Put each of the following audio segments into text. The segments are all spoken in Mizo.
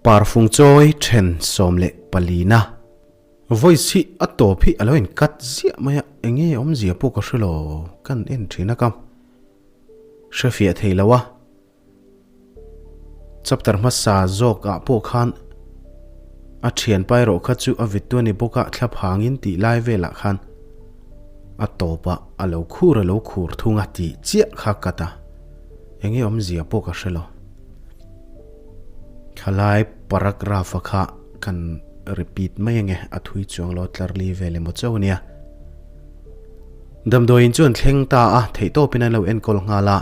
Parfung chawi then 14 na. Voice hi a tawp hi a lo in cut ziah mai a, enge awmzia pawh ka hre lo, kan en thin a ka hre fiah thei lo a. Chapter hmasa zawk ah pawh khan a thianpa erawh kha chu a vittu a ni bawk a, thla phangin tih lai velah khan a tawp ah a lo khur a lo khur thung a tih chiah kha cut a, enge awmzia pawh ka hre lo. Thalai paragraph a kha kan repeat mai ange a thui chuang lo tlarli vel emaw chauh ania. Damdawiin chu an thleng ta a, theihtawpin an lo enkawl nghal a.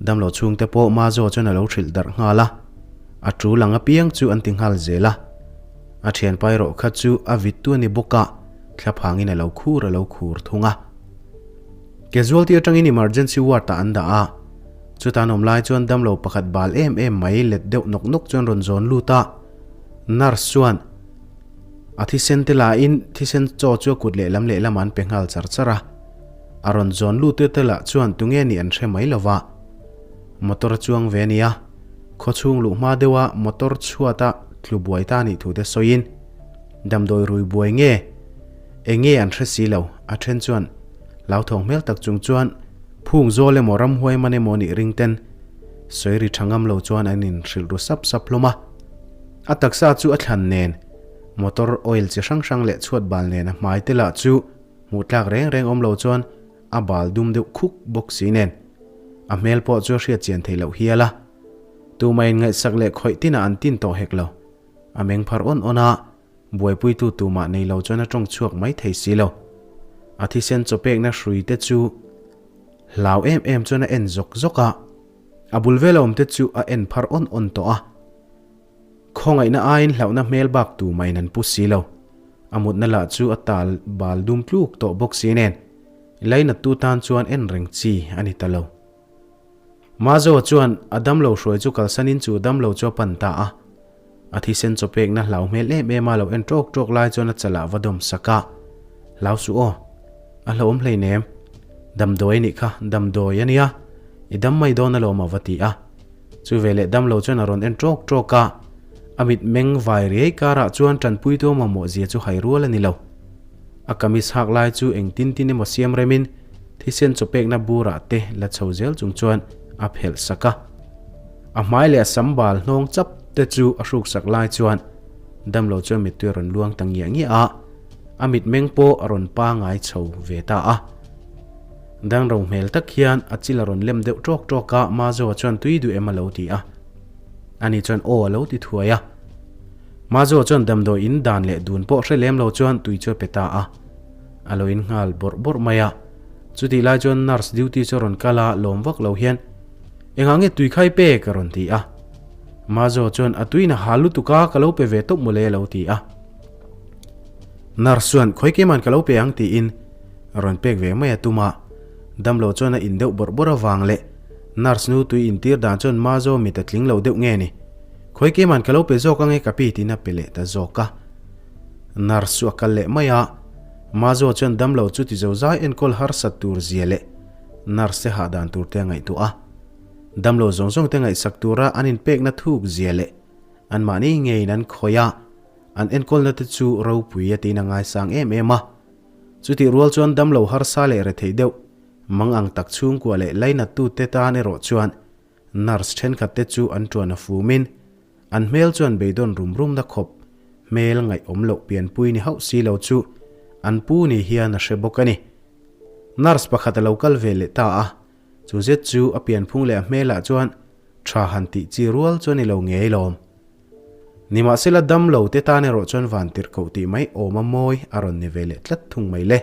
Damlo chhungte pawh Mazo chuan a lo hrilh darh nghal a, a tul ang apiang chu an ti nghal zel a. A thianpa erawh kha chu a vittu a ni bawk a, thlaphangin a lo khur a lo khur thung a. Casualty atangin emergency ward ah an dah a. Chutan awm lai chuan damlo pakhat bal em em mai let deuh nawk nawk chuan rawn zawn lut a, nurse chuan a thisen te lahin thisen chaw chu a kut lehlam lehlam an pe nghal char char a. A rawn zawn lut te lah chuan tunge nih an hre mai lo va, motor a chuang ve a nia, khawchhung luh hma deuha motor chhuata tlu buai ta nih thu te sawiin damdawi rui buai nge enge an hre si lo, a then chuan hlauthawng hmel tak chung chuan Phung zawl emaw ramhuai man emaw nih ring ten sawi ri tha ngam lo chuan an in hrilh ru sap sap hlawm a. A taksa chu a thlan nen, motor oil chi hrang hrang leh chhuat bal nen a hmai te lah chu hmuh tlak reng reng awm lo chuan a bal dum deuh khuk bawk si nen a hmel pawh chu a hriat chian theih loh hial a. Tumah in ngaihsak leh khawih tinah an tin tawh hek lo. A meng phar awn awn a. Buaipuitu tumah nei lo chuan a tawng chhuak mai thei si lo. A thisen chawpekna hrui te chu hlau em em chuan a en zawk zawk a, a bul vela awm te chu a en phar awn awn tawh a. Khawngaihna aiin hlauhna hmel bak tumahin an pu si lo. A mutna lah chu a tal bal dum tluk tawh bawk si nen, lainattu tan chuan en reng chi a ni ta lo. Mazo chuan a damlo hruai chu kalsanin chu damlo chu a pan ta a. A thisen chawpekna hlau hmel em em a lo en tawk tawk lai chuan a chalah va dawm sak a. Hlau suh aw. A hlauhawm hleinem. Damdawi a nih kha, damdawi a nia. I dam mai dawn alawm a va ti a. Chu veleh damlo chuan a rawn en tawk tawk a. A mit meng vai riai karah chuan tanpuitu a mamawh zia chu hai rual a ni lo. A kamis hak lai chu engtin tin emaw siam remin thisen chawpekna burah te la chho zel chung chuan a phelh sak a. A hmai leh a sam bal hnawng chap te chu a hruk sak lai chuan damlo chuan mittui a rawn luang ta ngiah ngiah a, a mitmeng pawh a rawn pangai chho ve ta a. Dangro hmel tak hian a chil a rawn lem deuh tawk tawk a, Mazoa chuan tui duh em a lo ti a. Ani chuan aw a lo ti thuai a. Mazoa chuan damdawi in dan leh dun pawh hre lem lo chuan tui chu a pe ta a. A lo in nghal bawrh bawrh mai a. Chutih lai chuan nurse duty chu a rawn kal a, lawm vak lo hian, Engah nge tui khai pek? a rawn ti a. Mazoa chuan a tuin a hal lutuk a, ka lo pe ve tawp mawle a lo ti a. Nurse chuan khawi keiman ka lo pe ang tiin a rawn pek ve mai a tum a. Damlo chuan a in deuh bawrh bawrh avang leh nurse nu tui intir dan chuan Mazoa mit a tling lo deuh nge ni? Khawi keiman ka lo pe zawk ange ka pi tiin a pe leh ta zawk a. Nurse chu a kal leh mai a, Mazo chuan damlo chu ti zo zai enkawl harsat tur zia leh nurse te hahdan tur te a ngaihtuah a. Damlo zawng zawng te ngaihsak tura an inpekna thuk zia leh anmahni ngeiin an khawih a, an enkawlna te chu ropui a tiin a ngaisang em em a. Chutih rual chuan damlo harsa leh rethei deuh mang ang tak chhungkua leh lainattu te tan erawh chuan nurse thenkhat te chu an tuan a fumin An hmel chuan beidawn rum rumna khawp hmel ngaihawm loh pianpui ni hauh si lo chu an pu ni hian a hre bawk a ni. Nurse pakhat a lo kal ve leh ta a, chu zet chu a pianphung leh a hmelah chuan tha han tih chi rual chu a ni lo ngei lawm. Nimahsela dam lo te tan erawh chuan van tirh koh tih mai awm a mawi a rawn ni ve leh tlat thung mai le.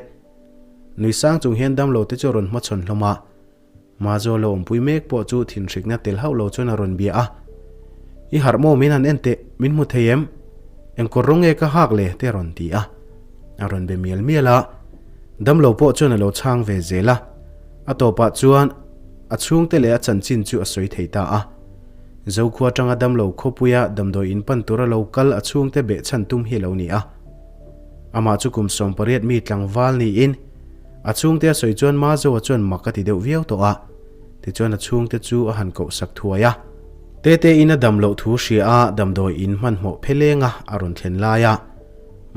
Nui sang chung hian dam lo te chu a rawn hmachhawn hlawm a. Mazo lo awmpui mek pawh chu thinhrikna tel hauh lo chuan a rawn bia a. I harh maw min han en teh, min hmu thei em? Engkawr rawng nge ka hak le? te a rawn ti a. A rawn be mial mial a. Damlo pawh chuan a lo chhang ve zel a. A tawpah chuan a chhungte leh a chanchin chu a sawi thei ta a. Zokhua atanga damlo khawpuia damdawi in pan tura lo kal a chhungte behchhan tum hi a lo ni a. Amah chu kum 18 mi tlangval niin A chhungte a sawi chuan Mazoa chuan mak a ti deuh viau tawh a, tichuan a chhungte chu a han koh sak thuai a. Tete-in a dam loh thu hria a, damdawi in hmanhmawh pheleng a a rawn thlen lai a,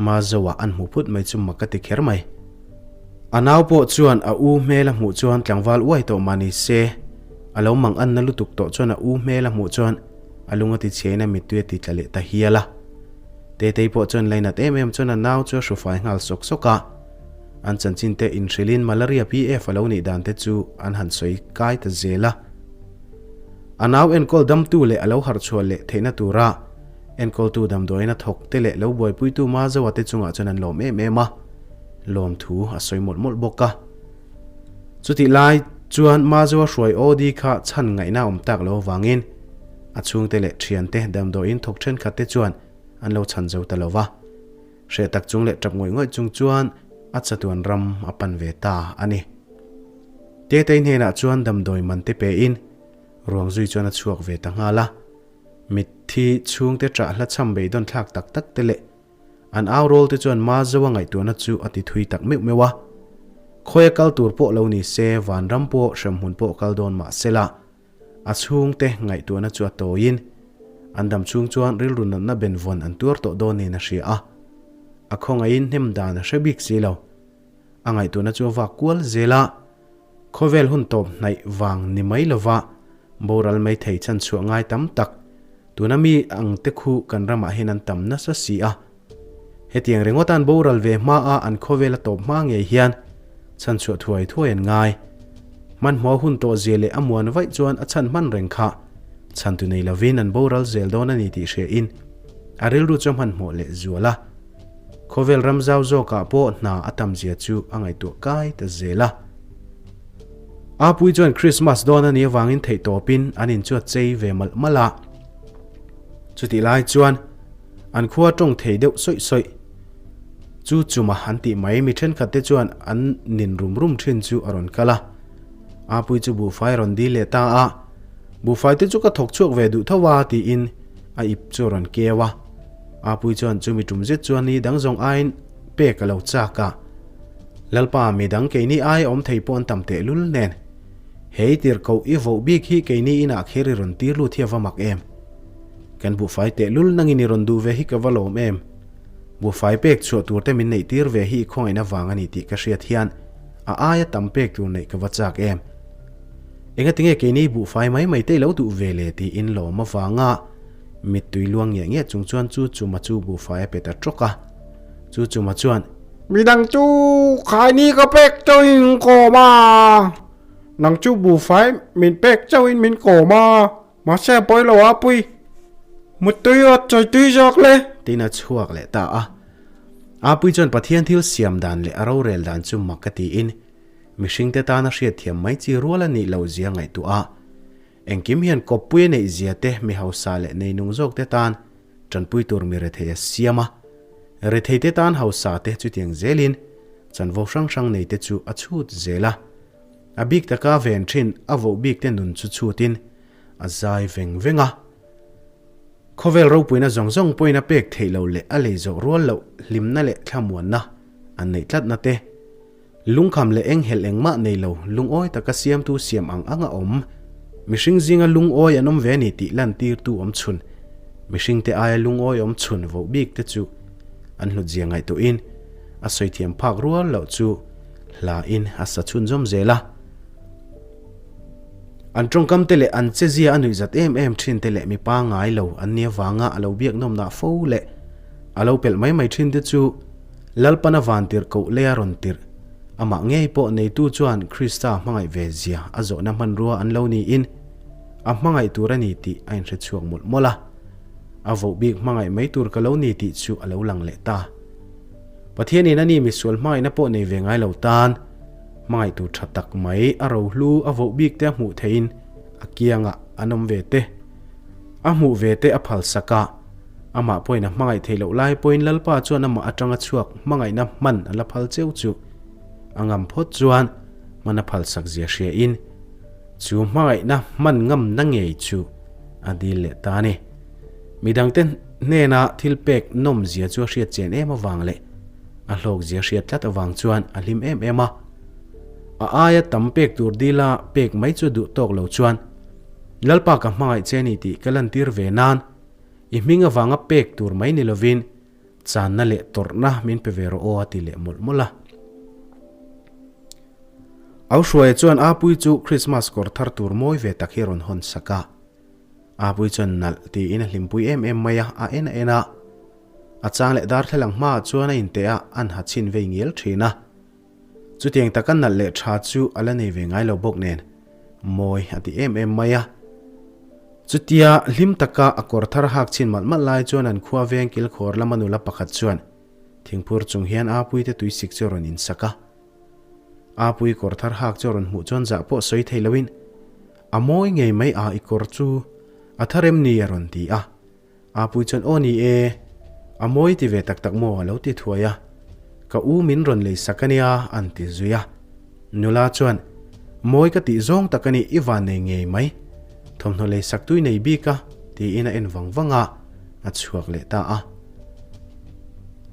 Mazoa an hmu phut mai chu mak a ti kher mai. A nau pawh chuan a u hmel a hmuh chuan tlangval uai tawh mah ni se, a lo mang anna lutuk tawh chuan a u hmel a hmuh chuan a lung a ti chhiain a mittui a ti tla leh ta hial a. Tetei pawh chuan lainat em em chuan a nau chu a hrufai nghal sawk sawk a. An chanchin te inhrilhin Malaria PF a lo nih dan te chu an han sawi kai ta zel a. A nau enkawl damtu leh a lo harhchhuah leh theihna tura enkawltu damdawiin a thawk te leh lo buaipuitu Mazoa te chungah chuan an lawm em em a, lawmthu a sawi mawlh mawlh bawk a. Chutih lai chuan Mazoa hruai OD kha chhan ngaihna awm tak lo avangin a chhungte leh thiante damdawiin thawk thenkhat te chuan an lo chhan zo ta lo va. Hreh tak chung leh tap ngawih ngawih chung chuan a chatuan ram a pan ve ta a ni. Tetei hnenah chuan damdawi man te pein ruang zui chuan a chhuak ve ta nghal a. Mitthi chhungte ṭah hla chham beidawn thlak tak tak te leh an au rawl te chuan Mazoa ngaihtuahna chu a ti thui tak meuh meuh a. Khawia kal tur pawh lo ni se, vanram pawh hremhmun pawh kal dawn mah sela, A chhungte ngaihtuahna chu a tawiin an dam chhung chuan rilru natna benvawn an tuar tawh dawn niin a hria a. A khawngaihin hnem dan a hre bik si lo. A ngaihtuahna chu a vak kual zel a, khawvel hun tawp hnaih vang ni mai lova boral mai thei chhan chhuah ngai tam tak tuna mi ang te khu kan ramah hian an tam nasa si a. Hetiang ringawt an boral ve hma a an khawvel a tawp hma ngei hian chhan chhuah thuai thuai an ngai. Hmanhmawh hun tawh zia leh a muan vaih chuan a chhan hman reng kha chhan tu nei lovin an boral zel dawn a ni tih hria in a rilru chu a hmanhmawh leh zual a. Khawvel ram zau zawkah pawh hna a tam zia chu a ngaihtuah kai ta zel a. Apui chuan Christmas dawn a nih avangin theihtawpin an in chu a chei ve malh malh a. Chutih lai chuan an khua tawng thei deuh sawih sawih. Chu chuma an tih mai mi thenkhat te chuan an nin rum rum thin chu a rawn kal a. Apui chu buhfai a rawn dil leh ta a, Buhfai te chu ka thawk chhuak ve duh tho a tiin a ip chu a rawn keu a. Apui chuan chumi tum zet chuan ni dang zawng aiin pek a lo chak a. Lalpa mi dang keini ai awm thei pawh an tam tehlul nen. Hei tirhkoh i voh bik hi keini inah kher i rawn tir lut hi a va mak em? Kan buhfai tehlul nangin i rawn duh ve hi ka va lawm em? Buhfai pek chhuah tur te min neih tir ve hi i khawngaihna vang a ni tih ka hriat hian a aia tam pek tur neih ka va chak em? Engatinge keini buhfai mai mai te i lo duh ve le tiin lawm avanga mittui luang ngiah ngiah chung chuan chu chuma chu buhfai a pe ta tawk a. Chu chuma chuan. Midang chu khaini ka pek chauhin kawm a, nang chu buhfai min pek chauhin min kawm a, mahse a pawi lo a pui, muttui aw chawitui zawk le. Tiin a chhuak leh ta a. Apui chuan Pathian thil siam dan leh a rorel dan chu mak a tiin mihringte tana hriatthiam mai chi rual a nih loh zia ngaihtuah a. Engkim hian kawppui a neih zia te mi hausa leh neinung zawk te tan Tanpui tur mi rethei a siam a, rethei te tan hausa te chutiang zelin chanvo hrang hrang nei te chu a chhut zel a. A bik taka ven thin a voh bik te nun chu chhutin a zai veng veng a. Khawvel ropuina zawng zawng pawhin a pek theih loh leh a lei zawh rual loh hlimna leh thlamuanna an neih tlatna te, Lungkham leh enghelh engmah nei lo, lungawi taka siamtu siam ang ang a awm. Mihring zinga lungawi an awm ve ni tih lantirtu awm chhun. Mihringte aia lungawi awm chhun voh bik te chu an hlutzia ngaihtuahin a sawi thiam phak rual loh chu hlain a sa chhunzawm zel a. An tawngkam te leh an chezia a nuihzat em em thin te leh mipa ngai lo an nia vanga a lo biak nawmnah fo leh a lo pelh mai mai thin te chu Lalpana van tirh koh lei a rawn tirh. Amah ngei pawh neitu chuan Krista hmangaih ve zia a zawhna hmanrua an lo niin a hmangaih tur a ni tih a inhre chhuak mawlh mawlh a. A voh bik hmangaih mai tur ka lo ni tih chu a lo lang leh ta. Pathianin a ni misual hmangaihna pawh nei ve ngai lo tan hmangaih tur tha tak mai a rohlu a voh bik te a hmuh theihin a kiangah an awm ve te a hmuh ve te a phalsak a. Amah pawhin a hmangaih theih loh lai pawhin Lalpa chuan amah atanga chhuak hmangaihna hman a la phal cheu chu a ngam phawt chuan hman a phalsak zia hria in chu hmangaihna hman ngamna ngei chu a dil leh ta a ni. Midangte hnena thil pek nawm zia chu a hriat chian em avang leh a hlawk zia hriat tlat avang chuan a hlim em em a. A aia tam pek tur dila pek mai chu duh tawk lo chuan. Lalpa ka hmangaih che ni tih ka lantir ve nan i hming avanga pek tur mai ni lovin channa leh tawrhna min pe ve rawh aw a ti leh mawlh mawlh a. Au Hruaia chuan Apui chu Krismas kawr thar tur mawi ve tak hi a rawn hawn sak a. Apui chuan nalh tiin a hlimpui em em mai a, a en a en a. A chang leh darthlalang hmaah chuan a inteh a, an ha chhin vei ngial thin a. Chutiang taka nalh leh tha chu a la nei ve ngai lo bawk nen, mawi a ti em em mai a. Chutia hlim taka a kawr thar hak chhin malh malh lai chuan an khua veng kilkhawr lama nula pakhat chuan thingphur chung hian Apuite tuisik chu a rawn insak a. Apui kawr thar hak chu a rawn hmuh chuan zah pawh sawi thei loin, A mawi ngei mai a i kawr chu a thar em ni? a rawn ti a. Apui chuan aw ni e, a mawi ti ve tak tak maw a lo ti thuai a, ka u min rawn lei sak a nia an ti zui a. Nula chuan, Mawi ka tih zawng tak a ni, i van nei ngei mai, thawmhnaw lei sak tui nei bik a, tiin a en vang vang a, a chhuak leh ta a.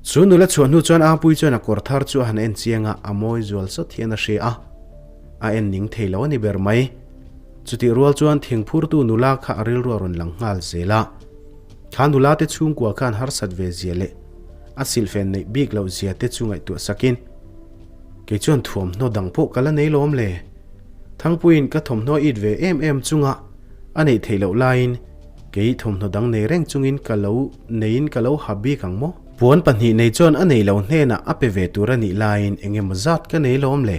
Chu nula chhuah hnu chuan Apui chuan a kawr thar chu a han en chiang a, a mawi zual sawt hian a hria a, a en ning thei lo a ni ber mai. Chutih rual chuan thingphurtu nula kha a rilru a rawn lang nghal zel a. Kha nula te chhungkua khan harsat ve zia leh a silhfen neih bik loh zia te chu ngaihtuah sakin, Kei chuan thuamhnaw dang pawh ka la nei lawm le. Thangpuiin ka thawmhnaw it ve em em chunga a neih theih loh laiin kei thawmhnaw dang nei reng chungin ka lo neiin ka lo ha bik ang maw? Puan pahnih nei chuan a nei lo hnenah a pe ve tur a nih laiin eng emaw zat ka nei lawm le?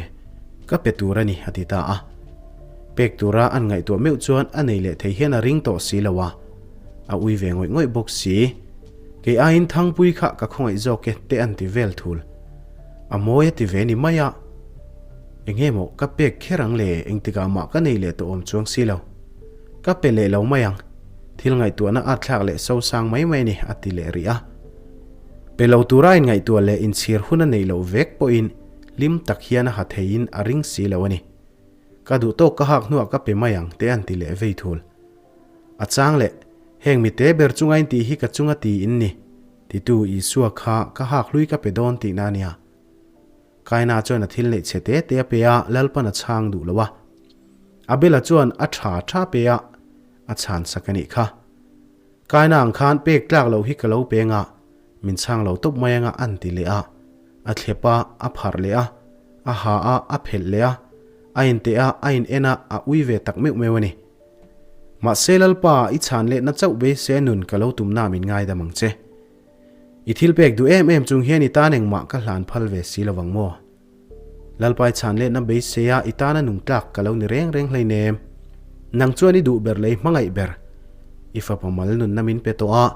Ka pe tur a ni, a ti ta a. Pek tura an ngaihtuah meuh chuan a nei leh thei hian a ring tawh si lo a, a ui ve ngawih ngawih bawk si. Kei aiin Thangpui kha ka khawngaih zawk e te an ti vel thul. A mawi a ti ve ni mai a. Enge maw ka pek kher ang le engtikah mah ka nei leh tawh awm chuang si lo. Ka pe leh lo mai ang. Thil ngaihtuahna at thlak leh so sang mai mai a ni a ti leh rih a. Pe lo tura inngaihtuah leh inchhir hun a neih loh vek pawhin hlim tak hian a ha theiin a ring si lo a ni. Ka duh tawk ka hak hnuah ka pe mai ang te an ti leh vei thul. A chang leh, heng mi te ber chunga in tih hi ka chunga ti in ni, titu Isua kha ka hak hlui ka pe dawn tihna a nia. Kaina chuan a thil neih chhe te te a pe a, Lalpan a chhang duh lo a. Abela chuan a tha tha pe a, a chhan sak a nih kha. Kaina ang khan pek tlak loh hi ka lo peng a, Min chhang lo tawp mai anga an ti leh a, a thlep a, a pharh leh a, a ha a, a phelh leh a, a inteh a, a in en a, a ui ve tak meuh meuh a ni. Mahse Lalpa, i chhan lehna chauh beisei a nun ka lo tumna min ngaidam ang che. I thil pek duh em em chung hian i tan engmah ka hlan phal ve si lovang maw? Lalpa i chhan lehna beisei a i tana nung tlak ka lo ni reng reng hleinem. Nang chuan i duh ber leh i hmangaih ber. I fapa mal nunna min pe tawh a.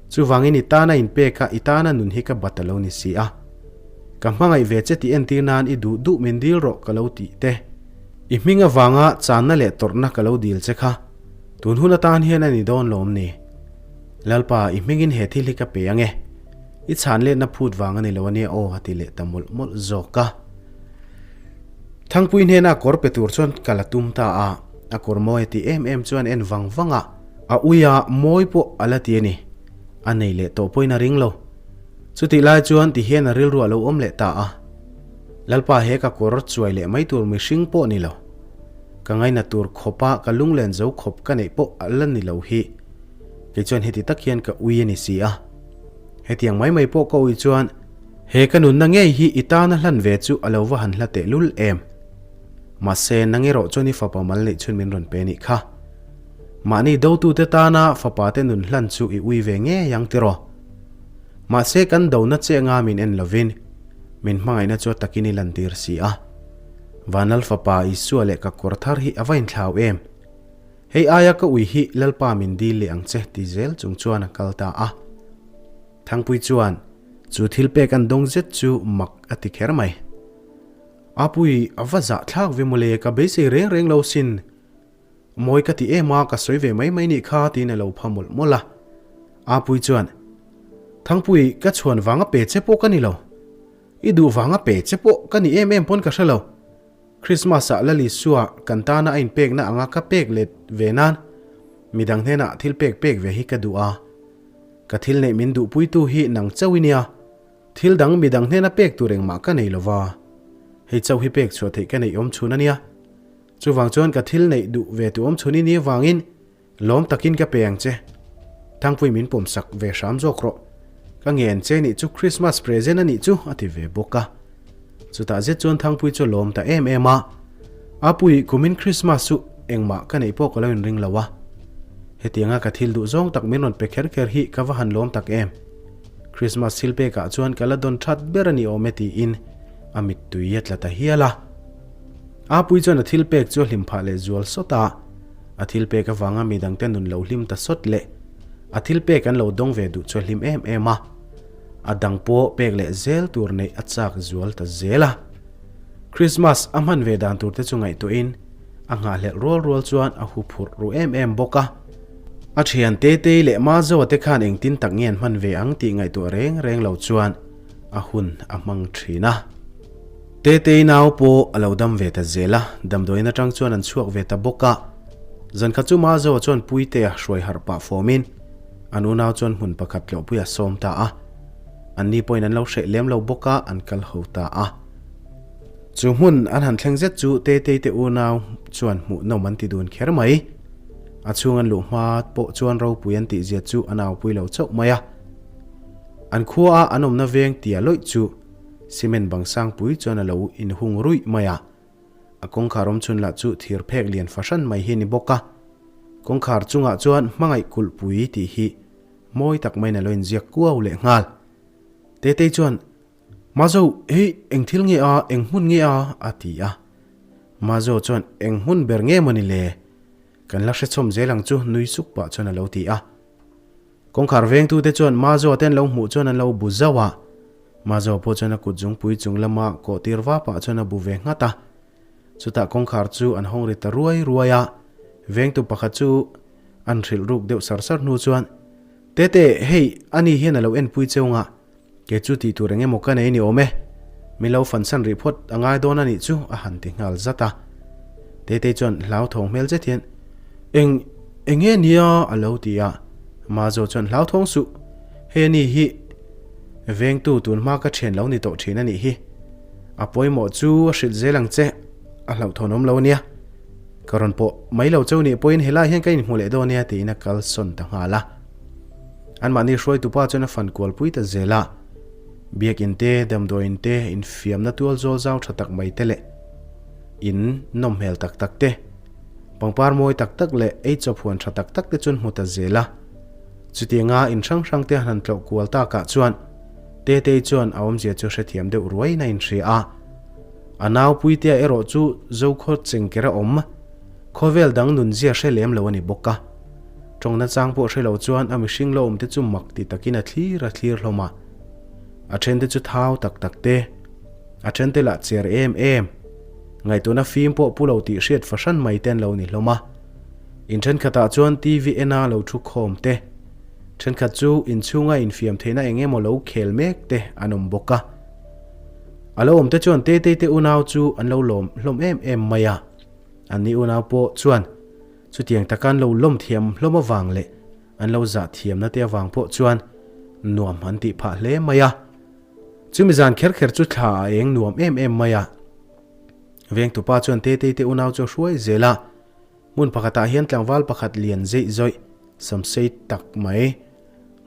Chuvangin i tana inpek a i tana nun hi ka bat a lo ni si a. Ka hmangaih ve che tih entir nan i duh duh min dil rawh ka lo tih te. I hming avanga channa leh tawrhna ka lo dil che kha. Tun hun atan hian a ni dawn lawm ni. Lalpa i hmingin he thil hi ka pe ang e. I chhan letna phut vang a ni lo a nia aw a ti leh ta mawlh mawlh zawk a. Thangpui hnena kawr pe tur chuan ka la tum ta a, a kawr mawi a tih em em chuan en vang vang a, a ui a mawi pawh a la ti a ni. A nei leh tawh pawhin a ring lo. Chutih lai chuan ti hian a rilru a lo awm leh ta a. Lalpa he ka kawr chuai leh mai tur mihring pawh ni lo. Ka ngaina tur khawpa ka lunglen zo khawp ka neih pawh a la ni lo hi. Kei chuan heti tak hian ka ui a ni si a. Hetiang mai mai pawh ka ui chuan he ka nunna ngei hi i tana hlan ve chu a lo va han hla teh lul em. Mahse, nang erawh chuan i fapa mal neih chhun min rawn pe nih kha. Mahni dotute tana fapa te nun hlan chu i ui ve ngei ang tiraw. Mahse, kan dona che anga min en lovin min hmangaihna chu a takin i lantir si a. Vanlal fapa Isua leh ka kawr thar hi a va inthlau em. Hei aia ka ui hi Lalpa min dil leh ang che ti zel chung chuan a kal ta a. Thangpui chuan chu thil pek an dawng zet chu mak a ti kher mai. Apui, a va zah thlak ve mawle, ka beisei reng reng lo sin. Mawi ka ti em a, ka sawi ve mai mai nih kha tiin a lo pha mawlh mawlh a. Apui chuan, Thangpui, ka chhuan vanga pe che pawh ka ni lo. I duh vanga pe che pawh ka ni em em pawn ka hre lo. Krismas-ah Lal Isua kan tana a inpekna anga ka pek let ve nan midang hnenah thil pek pek ve hi ka duh a. Ka thil neih min duhpuitu hi nang chauh i nia. Thil dang midang hnena pek tur engmah ka nei lova. Hei chauh hi pek chhuah theih ka neih awm chhun a nia. Chuvang chuan ka thil neih duh ve tu awm chhun i ni avangin lawm takin ka pe ang che. Thangpui min pawm sak ve hram zawk rawh. Ka ngen che nih chu Christmas present a nih chu a ti ve bawk a. Chutah zet chuan Thangpui chu a lawm ta em em a. Apui, kumin Christmas chu engmah ka neih pawh ka lo inring lo a. Hetianga ka thil duh zawng tak min rawn pe kher kher hi ka va han lawm tak em. Christmas thil pekah chuan ka la dawn that ber a ni awm e tiin a mittui a tla ta hial a. Apui chuan a thil pek chu a hlim phah leh zual sawt a, a thil pek avanga midangte nun lo hlim ta sawt leh a thil pek an lo dawng ve duh chu a hlim em em a, a dang pawh pek leh zel tur neih a chak zual ta zel a. Christmas a hman ve dan tur te chu ngaihtuahin a nghahhlelh rual rual chuan a hu phurh ru em em bawk a. A thian Tetei leh Mazoa te khan engtin tak nge an hman ve ang tih ngaihtuah reng reng lo chuan a hun a hmang thin a. Tetei nau pawh a lo dam ve ta zel a, damdawiin atang chuan an chhuak ve ta bawk a. Zankhat chu Mazoa chuan Puitea hruai harh pah fawmin an unau chuan hmun pakhat tlawhpui a sawm ta a. Anni pawhin an lo hreh lem lo bawk a, an kal ho ta a. Chu hmun an han thleng zet chu Tetei te unau chuan hmuhnawm an ti dun kher mai. A chhung an luh hma pawh chuan ropui an tihzia chu an aupui lo chauh mai a. An khua a an awmna veng tia lawih chu cement bang sangpui chuan a lo inhung ruih mai a. A kawngkhar awm chhun lah chu thir phek lian fahran mai hi a ni bawk a. Kawngkhar chungah chuan hmangaih kulhpui tih hi mawi tak maiin a lo inziak kuau leh nghal. Tetei chuan, Mazo, hei eng thil nge a, eng hmun nge a? a ti a. Mazo chuan, Eng hmun ber nge mawni le? Kan la hrechhawm zel ang chu nui suk pah chuan a lo ti a. Kawngkhar vengtute chuan Mazoa te an lo hmuh chuan an lo bu zauh a. Mazoa pawh chuan a kut zungpui chung lama kawh tir va pah chuan a bu ve nghat a. Chutah kawngkhar chu an hawng ri ta ruai ruai a. Vengtu pakhat chu an hrilh ruk deuh sar sar hnu chuan, Tete, hei ani hian a lo enpui cheu ngah. Kei chu tih tur eng emaw ka nei ni awm e. Min lo fansan rih phawt a ngai dawn a nih chu a han ti nghal zat a. Tetei chuan hlauthawng hmel zet hian, Eng, eng nge nia? a lo ti a. Mazo chuan hlauthawng suh, hei a ni hi vengtu tun hma ka thian lo ni tawh thin a nih hi. A pawimawh chu a hrilh zel ang che, a hlauhthawn awm lo a nia. Ka rawn pawh mai lo cheu nih pawhin helai hian ka inhmu leh dawn nia tiin a kalsawn ta nghal a. Anmahni hruaitupa chuan a fan kualpui ta zel a, biakin te, damdawiin te, infiamna tual zawl zau tha tak mai te leh in nawm hmel tak tak te, pangpar mawi tak tak leh ei chawphuan tha tak tak te chuan hmu ta zel a. Chutianga in hrang hrang te han han tlawh kual takah chuan Tetei chuan a awmzia chu hrethiam deuh ruaiin a inhria a. A nau Puitea erawh chu Zokhaw chengkera awm, khawvel dang nunzia hre lem lo a ni bawk a. Tawngna chang pawh hre lo chuan a mihring lo awmte chu mak ti takin a thlir a thlir hlawm a. A thente chu thau tak tak te, a thente lah cher em em, ngaihtuahna fim pawh pu lo tih hriat fahran mai te an lo ni hlawm a. In thenkhatah chuan TV ena lo thu khawm te, thenkhat chu inchhunga infiam theihna eng emaw lo khel mek te an awm bawk a. A lo awmte chuan Tetei te unau chu an lo lawm hlawm em em mai a. Anni unau pawh chuan Chutiang taka an lo lawm thiam hlawm avang leh an lo zah thiamna te avang pawh chuan nuam an tih phah hle mai a. Chumi zan kher kher chu thla a eng nuam em em mai a. Vengtupa chuan Tetei te unau chu a hruai zel a, hmun pakhatah hian tlangval pakhat lian zeih zawih, samsei tak mai,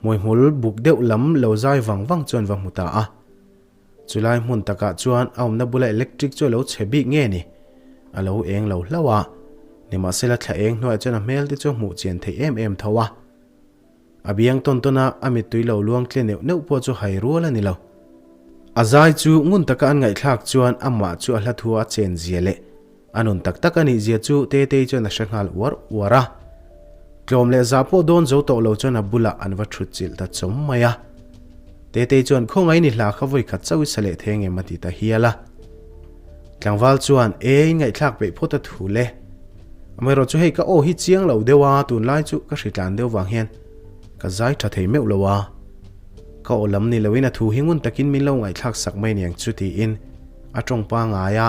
hmuihmul buk deuh lam lo zai vang vang chuan va hmu ta a. Chulai hmun takah chuan a awmna bula electric chu a lo chhe bik nge ni? A lo eng lo hlauh a, nimahsela thla eng hnuaiah chuan a hmel te chu a hmuh chian theih em em tho a. A biang tawn tawn a, a mittui lo luang tle neuh neuh pawh chu hai rual a ni lo. A zai chu ngun taka an ngaihthlak chuan amah chu a hla thu a chen zia leh A nun tak tak a nih zia chu Tetei chuan a hre nghal uar uar a. Tlawm leh zah pawh dawn zo tawh lo chuan a bulah an va thut chilh ta chawm mai a. Tetei chuan khawngaih ni hla kha vawi khat chauh i sa leh thei ngem a ti ta hial a. Tlangval chuan e in ngaihthlak peih phawt a thu le. Amaherawh chu hei ka aw hi chiang lo deuh a, tunlai chu ka hritlan deuh vang hian ka zai tha thei meuh lo a. Ka aw lam ni loin a thu hi ngun takin min lo ngaihthlak sak mai niang chu tiin a tawng pangngai a.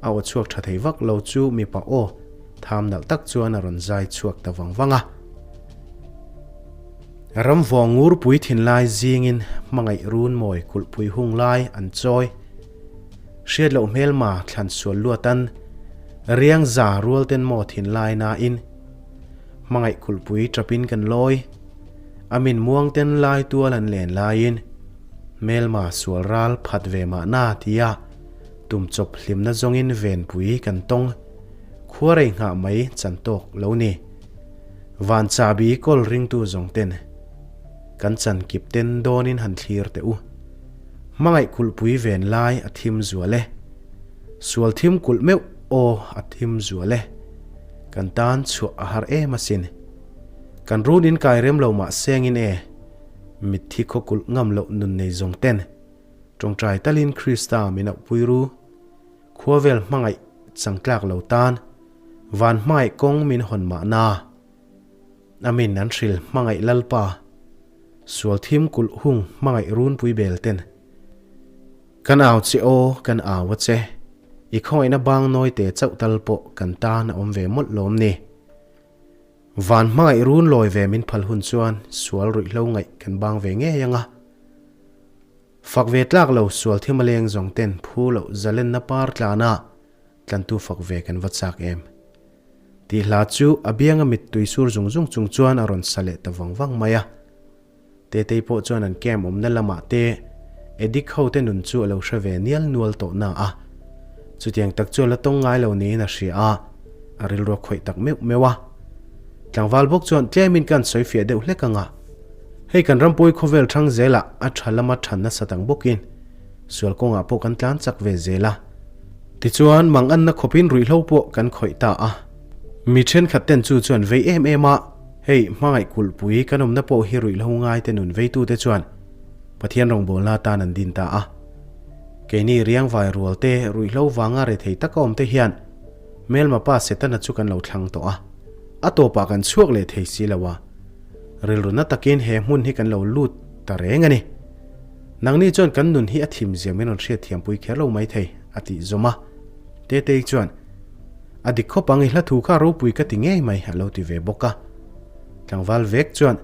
A aw chhuak tha thei vak lo chu mipa aw tham nalh tak chuan a rawn zai chhuak ta vang vang a. Ram vawng ngurpui thinlai zingin hmangaih run mawi kulhpui hung lai an chawi. Hriat loh hmelma thlan sual luatan. Riang za rual ten maw thinlai nain hmangaih kulhpui tapin kan lawi. A min muang ten lai tual an len laiin hmelma sual ral phat ve mahna tia tum chawp hlimna zawngin venpui kan tawng. Khuarei nghah mai chan tawk lo ni. Van chahbi kawl ringtu zawng ten kan chan kip ten dawnin han thlir teh u. Hmangaih kulhpui ven lai a thim zual e. Sual thim kulh meuh aw a thim zual e. Kan tan chhuah a har em asin. Kan run in kai rem lo mah sengin e. Mitthi khaw kulh ngam loh nun nei zawng ten. Tawngtai talin Krista min auhpui ru. Khuavel hmangaih changtlak lo tan van hmangaih kawng min hawn mahna. Amin an hril hmangaih Lalpa. Sual thim kulh hung hmangaih runpui bel ten. Kan au che aw, kan au a che. I khawngaihna bang nawi te chauh tal pawh kan tan a awm ve mawlh lawm ni. Van hmangaih run lawi ve min phal hun chuan sual ruihhlo ngaih kan bang ve ngei ang a. Fak ve tlak lo sual thim a leng zawng ten phu loh zalenna par tlana tlantu fak ve kan va chak em. Tih hla chu a bianga mittui sur zung zung chung chuan a rawn sa leh ta vang vang mai a. Tetei pawh chuan an camp awmna lamah te Edik ho te nun chu a lo hre ve nial nual tawh na a. Chutiang tak chu a la tawng ngai lo niin a hria a, a rilru a khawih tak meuh meuh a. Tlangval bawk chuan tlemin ka an sawi fiah deuh hlek ang a. Hei kan rampawi khawvel thang zelah a tha lama than nasa tang bawkin sual kawngah pawh kan tlan chak ve zel a. Tichuan manganna khawpin ruihhlo pawh kan khawih ta a. Mi thenkhat ten chu chuan vei em em a, hei hmangaih kulhpui kan awmna pawh hi ruihhlo ngaite nun veitute chuan Pathian rawngbawlna atan an din ta a. Keini riangvai rualte ruihhlo vanga rethei taka awmte hian hmelma pa Setana chu kan lo thlang tawh a, a tawpah kan chhuak leh thei si lo a. Rilru na takin he hmun hi kan lo lut ta reng a ni. Nangni chuan kan nun hi a thim zia min rawn hriat thiampui kher lo mai thei, a tih zawm a. Tetei chuan, A dik khawp ang i hla thu kha ropui ka ti ngei mai, a lo ti ve bawk a. Tlangval vek chuan,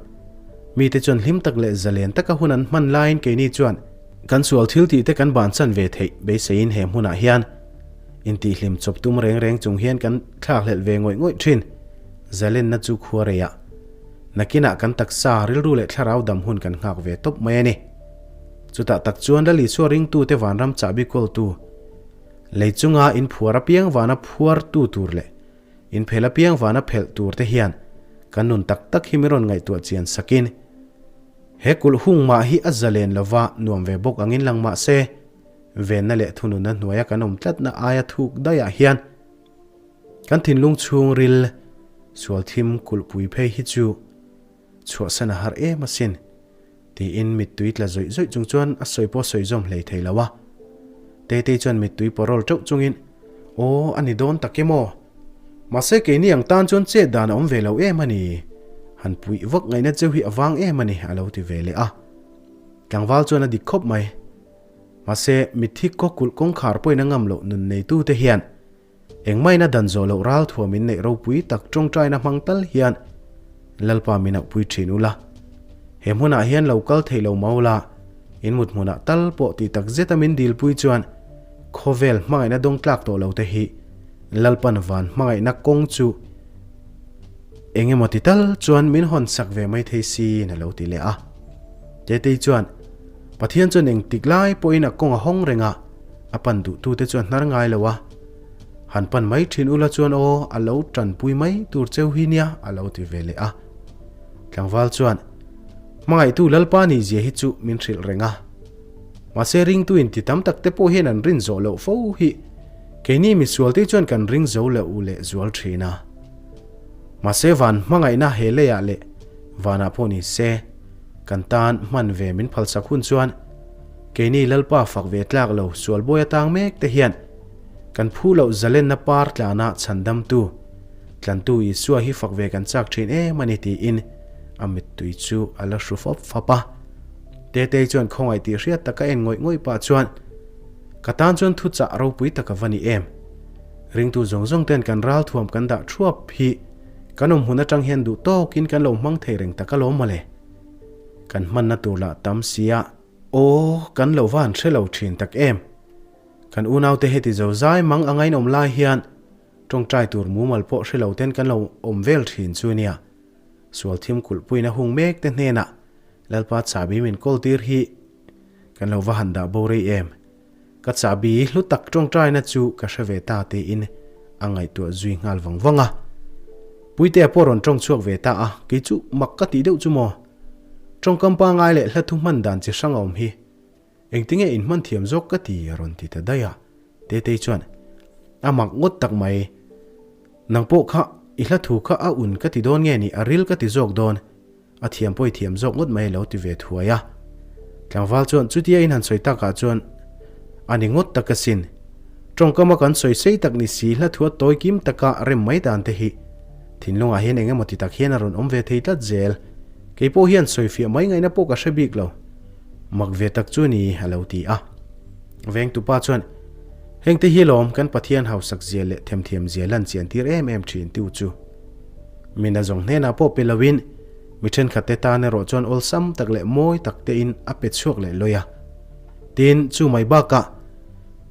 Mite chuan hlim tak leh zalen taka hun an hman laiin keini chuan kan sual thil tih te kan bansan ve theih beiseiin he hmunah hian intihhlim chawp tum reng reng chung hian kan thlakhlelh ve ngawih ngawih thin. Zalenna chu khua reiah nakinah kan taksa rilru leh thlarau dam hun kan nghak ve tawp mai a ni. Chutah tak chuan Lal Isua ringtute vanram chahbi kawltu lei chunga inphuar apiang vana phuartu tur leh inphel apiang vana phelh tur te hian kan nun tak tak hi min rawn ngaihtuah chian sakin he kulh hung mah hi a zalen lova nuam ve bawk angin lang mah se venna leh thununna hnuaia kan awm tlatna aia thuk daiah hian Kan thinlung chhungril sual thim kulhpui phei hi chu chhuahsan a har em asin, tiin mittui tla zawih zawih chung chuan a sawi pawh sawi zawm hlei thei lo a. Tetei chuan mittui pawrawl teuh chungin, Aw, a ni dawn tak em aw? Mahse keini ang tan chuan chet dan a awm ve lo em a ni. Han puih vak ngaihna cheu hi a vang em a ni, a lo ti ve leh a. Tlangval chuan a dik khawp mai. Mahse, mitthi kaw kulh kawngkhar pawhin a ngam loh nun neitute hian Engmaina dan zawh loh ral thuam in neih ropui tak tawngtaina hmang tal hian Lalpa min auhpui thin ula. He hmunah hian lo kal thei lo mau la, in mut hmunah tal pawh tih tak zeta min dilpui chuan khawvel hmangaihna dawng tlak tawh lo te hi Lalpan van hmangaihna kawng chu eng emaw ti tal chuan min hawn sak ve mai thei siin a lo ti leh a. Tetei chuan Pathian chuan engtik lai pawhin a kawng a hawng reng a, A pan duhtute chuan hnar ngai lo a, Han pan mai thin ula chuan aw, a lo tanpui mai tur cheu hi nia, a lo ti ve leh a. Tlangval chuan, Hmangaihtu Lalpa nih zia hi chu min hrilh reng a. Mahse ringtu inti tam tak te pawh hian an rin zawh loh fo hi keini misualte chuan kan ring zo leh u leh zual thin a. Mahse van hmangaihna he leiah leh vanah pawh ni se, kan tan hman ve min phalsak hun chuan, Keini Lalpa fak ve tlak lo sualbawi atang mek te hian kan phu loh zalenna par tlana chhandamtu Tlantu Isua hi fak ve kan chak thin em a ni tiin a mittui chu a la hru fap fap a. Tetei chuan khawngaih tih hriat taka en ngawih ngawih pah chuan Ka tan chuan thuchah ropui tak a va ni em? Ringtu zawng zawng ten kan ralthuam kan dah thuap hi kan awm hun atang hian duh tawkin kan lo hmang thei reng tak alawm mawle. Kan hmanna tur lah tam sia. Aw, kan lo van hre lo thin tak em. Kan unaute heti zo zai mang a ngainawm lai hian Tawngtai tur mumal pawh hre lo ten kan lo awm vel thin chu nia. Sual thim kulhpuina hung mek te hnenah Lalpa chahbi min kawl tir hi kan lo va han dah bo rei em. Ka chahbi hlu tak tawngtaina chu ka hre ve ta tiin a ngaihtuah zui nghal vang vang a. Puitea pawh rawn tawng chhuak ve ta a, kei chu mak ka tih deuh chu maw? Tawngkam pangai leh hla thu hman dan chi hrang a awm hi. Engtinge in hman thiam zawk ka ti a rawn ti ta daih a. Tetei chuan, A mak ngawt tak mai. Nang pawh kha i hla thu kha a un ka ti dawn nge ni a ril ka ti zawk dawn. A thiam pawh i thiam zawk ngawt mai a lo ti ve thuai a. Tlangval chuan chutia in han sawi takah chuan a ni ngawt tak asin. Tawngkama kan sawi sei tak ni si hla thu a tawi kim taka rem mai dan te hi thinlungah hian eng emaw ti tak hian a rawn awm ve thei tlat zel. Kei pawh hian sawi fiah mai ngaihna pawh ka hre bik lo. Mak ve tak chu ni a lo ti a. Vengtupa chuan, Hengte hi lawm kan Pathian hausak zia leh themthiam zia lan chian tir em em thin tu chu. Mina zawng hnenah pawh pe loin mi thenkhatte tan erawh chuan awlsam tak leh mawi tak tein a pe chhuak leh lawi a. Tin, chu mai bakah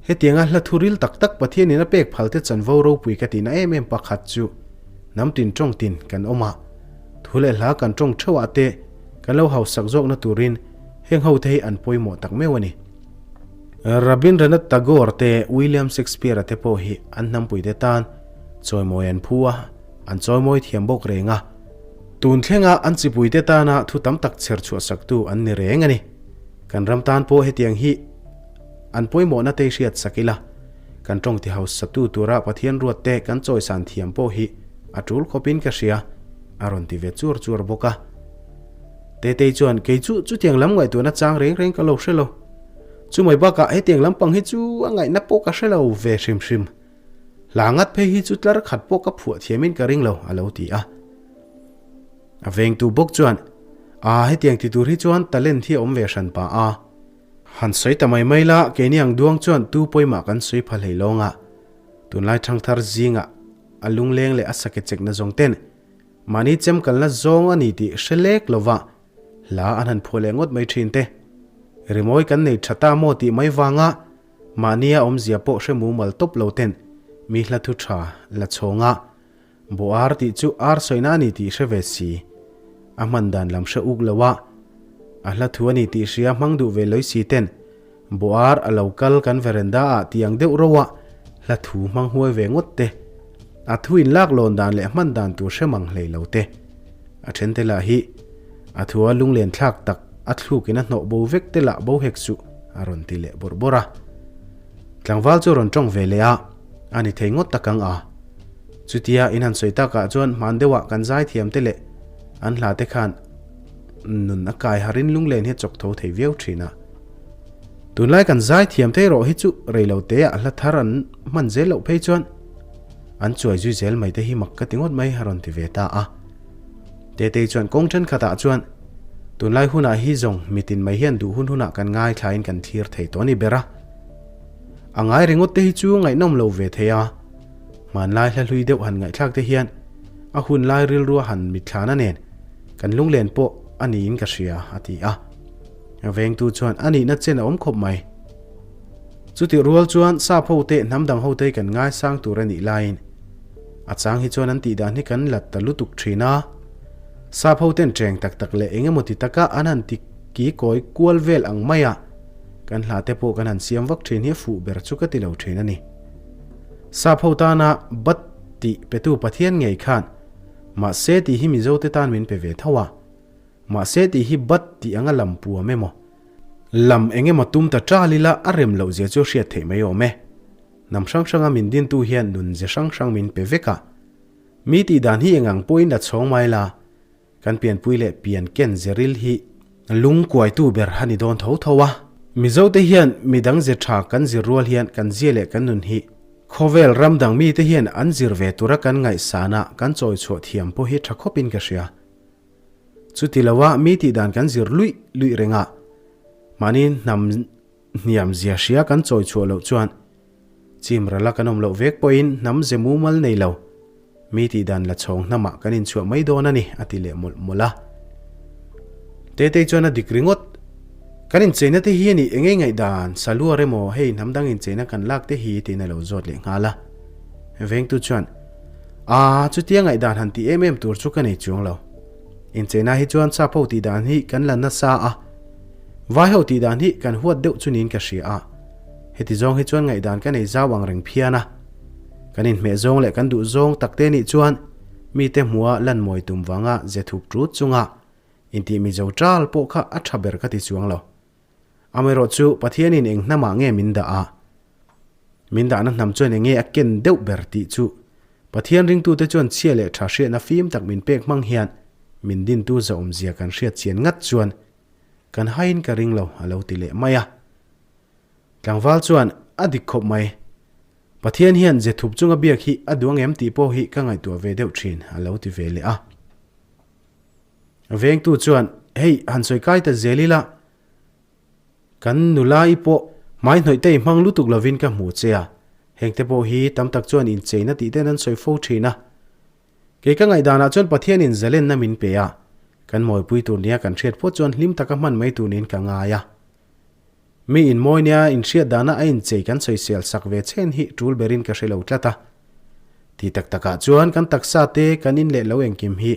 hetianga hla thuril tak tak Pathianin a pek phalte chanvo ropui ka tihna em em pakhat chu hnam tin tawng tin kan awm a, thu leh hla kan tawng theuhah te kan lo hausak zawkna turin heng hote hi an pawimawh tak meuh a ni. Rabindranath Tagore te William Shakespeare-a te pawh hi an hnampuite tan chawimawi an phu a, an chawimawi thiam bawk reng a. Tun thlenga an chipuite tana thu tam tak chher chhuah saktu an ni reng a ni. Kan ram tan pawh hetiang hi an pawimawhna te hriat sak ila, kan tawng ti hausatu tura Pathian ruat te kan chawisan thiam pawh hi a tul khawpin ka hria, a rawn ti ve chuar chuar bawk a. Tetei chuan, Kei chu chutiang lam ngaihtuahna chang reng reng ka lo hre lo. Chumai bakah hetiang lampang hi chu a ngaihna pawh ka hre lo ve hrim hrim. Hla ngat phei hi chu tlar khat pawh ka phuah thiamin ka ring lo, a lo ti a. A vengtu bawk chuan, Aa, hetiang ti tur hi chuan talent hi a awm ve hran pa a. Han sawi ta mai mai la, keini ang duang chuan tu pawimah kan sawi pha hlei lawng a. Tunlai thangthar zingah a lungleng leh a sake chekna zawng ten mahni chem kalna zawng a ni tih hre lek lova hla an han phuah leh ngawt mai thin te. Rimawi kan nei tha ta maw tih mai vanga mahnia awmzia pawh hre mumal tawp lo ten mi hla thu tha la chhawnga Bo ar tih chu ar sawina a ni tih hre ve si. A hman dan lam hre uk lo a, a hla thu a ni tih hria hmang duh ve lawih si ten Bo ar a lo kal kan veranda ah tih ang deuh ro a hla thu hmang huai ve ngawt te, a thu in lak lawn dan leh hman dan tur hre mang hlei lo te. A then te lah hi a thu a lunglen thlak tak a thluk in a hnawh bo vek te lah bo hek suh a rawn ti leh bawrh bawrh a. Tlangval chu a rawn tawng ve leh a, a ni thei ngawt tak ang a. Chutia in han sawi takah chuan hman deuhah kan zaithiam te leh an hla te khan nun a kai harin lunglen hi a chawk tho thei viau thin a. Tunlai kan zaithiam te erawh hi chu reilo teah hla thar an hman zel loh phei chuan an chuai zui zel mai te hi mak ka ti ngawt mai a rawn ti ve ta a. Tetei chuan kawng thenkhatah chuan tunlai hunah hi zawng mitin mai hian duh hun hunah kan ngaithlain kan thlir thei tawh a ni ber a. A ngai ringawt te hi chu ngaihnawm lo ve thei a. Hmanlai hla hlui deuh han ngaihthlak te hian a hun lai rilrua han mitthlana nen kan lunglen pawh a niin ka hria, a ti a. Vengtu chuan a nihna chen a awm khawp mai. Chutih rual chuan sap ho te hnam dang ho te kan ngaisang tur a nih laiin a chang hi chuan an tih dan hi kan lat ta lutuk thin a. Sap ho ten cheng tak tak leh eng emaw ti taka an han ti ki kawi kual vel ang maia kan hla te pawh kan han siam vak thin hi a fuh ber chu ka ti lo thin a ni. Sap ho tana bat tih petu Pathian ngei khan mahse tih hi Mizote tan min pe ve tho a, mahse tih hi bat tih anga lam puam emaw, lam eng emaw tum ta ṭal ila a rem loh zia chu hriat theih mai awm e. Hnam hrang hranga min dintu hian nun ze hrang hrang min pe vek a, mi tih dan hi eng ang pawhin la chhawng mai la, Kan pianpui leh pian ken zeril hi lung kuaitu ber a ni dawn tho tho a. Mizote hian midang zir tha kan zir rual hian kan zia leh kan nun hi khawvel ram dang mite hian an zir ve tura kan ngaihsana kan chawi chhuah thiam pawh hi tha khawpin ka hria. Chuti loa mi tihdan kan zir luih luih reng a, mahni hnam hniam zia hria kan chawi chhuah loh chuan Chim rala kan awm loh vek pawhin hnam ze mumal nei lo, mi tih dan la chhawng hnamah kan inchhuah mai dawn a ni, a ti leh mawlh mawlh a. Tetei chuan a dik ringawt, Kan incheina te hi a nih engei ngaihdan, saluar emaw hei hnam dang incheina kan lak te hi tiin a lo zawt leh nghal a. Vengtu chuan, A, chutia ngaihdan han tih em em tur chu ka nei chuang lo. Incheina hi chuan sap ho tih dan hi kan la nasa a, vai ho tih dan hi kan huat deuh chu niin ka hria a. Heti zawng hi chuan ngaihdan ka nei zau ang reng phian a. Kan inhmeh zawng leh kan duh zawng takte nih chuan mite hmua lan mawi tum vanga ze thup ṭut chunga intih mizo ṭal pawh kha a ṭha ber ka ti chuang lo. Amaherawh chu Pathianin eng hnamah nge min dah a? Min dahna hnam chuan eng nge a ken deuh ber tih chu Pathian ringtute chuan chhia leh tha hriatna fim tak min pek hmang hian min dintu zahawmzia kan hriat chian ngat chuan kan haiin ka ring lo a lo ti leh mai a. Tlangval chuan a dik khawp mai. Pathian hian ze thup chunga biak hi a duang em tih pawh hi ka ngaihtuah ve deuh thin a lo ti ve leh a. Vengtu chuan, Hei, han sawi kai ta zel ila, kan nula i pawh hmai hnawih te i hmang lutuk lovin ka hmu che a, hengte pawh hi tam tak chuan incheina tih ten an sawi fo thin a. Kei ka ngaihdanah chuan Pathianin zalenna min pe a, kan mawipui tur nia kan hriat phawt chuan hlim taka hman mai tur niin ka ngai a. Mi inmawi nia inhriat dana a inchei kan sawisel sak ve chen hi tul berin ka hre lo tlat a. Ti tak takah chuan kan taksa te kan in leh lo engkim hi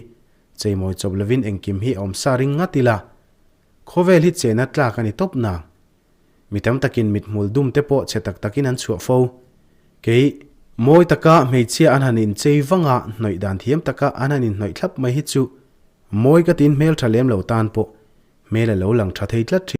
cheimawi chawp lovin engkim hi a awm sa ring ngat ila, khawvel hi chena tlak a ni tawp nang. Mi tam takin mithmul dum te pawh chhe tak takin an chhuah fo. Kei, mawi taka hmeichhia an han inchei vang a, hnawih dan thiam taka an han inhnawih thlap mai hi chu mawi ka tin hmeltha lem lo tan pawh hmel a lo lang tha thei tlat thin.